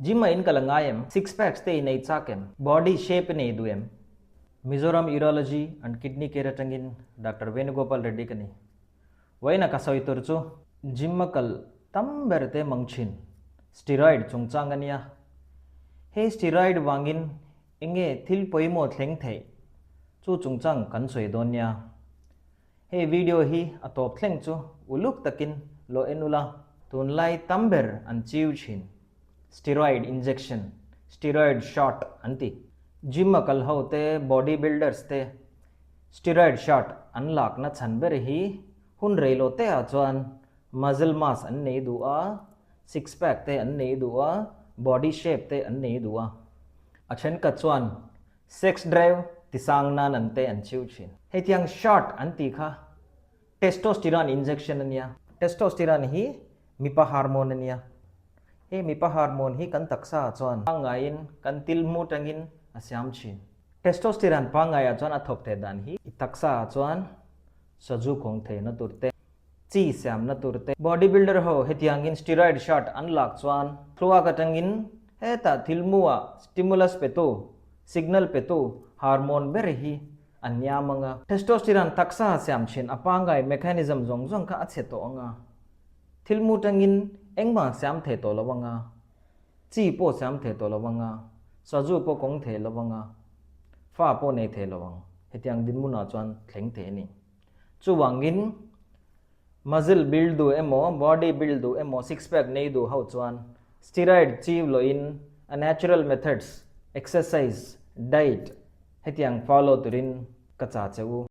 Gym ah in kal a ngai em? Six packs te i nei chak em? Body shape i nei duh em? Mizoram Urology and Kidney Care atangin Doctor Venugopal Reddy ka ni. Vawiina ka sawi tur chu gym a kal tam ber te mang thin steroid chungchang a nia. He steroid vangin enge thil pawimawh thleng theih chu chungchang kan sawi dawn nia. Hei video hi a tawp thleng chu uluk takin lo en ula. Tunlai tam ber an chiu thin. Steroid injection, steroid shot an ti. Gym a kal ho te, body builders te steroid shot an lakna chhan ber hi hun reilo te ah chuan muscle mass an nei duh a, six pack te an nei duh a, body shape te an nei duh a. A thenkhat chuan Sex drive ti sang nan an te an chiu thin. Hetiang shot an tih kha testosterone injection a nia. Testosterone hi mipa hormone a nia. He mipa hormone hi kan taksa ah chuan pangngaiin kan til hmu tangin a siam thin. Testosterone pangngaiah chuan a thawk thei dan hi i taksa ah chuan sazu kawng theihna tur te, Chi siamna tur te. Body builder ho hetiangin steroid shot an lak chuan thluak atangin hetah thil muah stimulus petu, signal petu hormone ber hi an niam ang a. Testosterone taksa siam thin a pangai mechanism zawng zawng kha a chhe tawh ang a. Thil mu tangin engmah siam thei tawh lo ang a. Chi pawh siam thei tawh lo ang a. Sazu pawh kawng thei lo ang a. Fa pawh nei thei lo ang. Hetiang dinhmunah chuan thleng thei a ni. Chuvangin muscle build duh emaw, body build duh emaw, six pack nei duh ho chuan steroid chiu loin a natural methods, exercise, diet hetiang follow turin ka cha che u.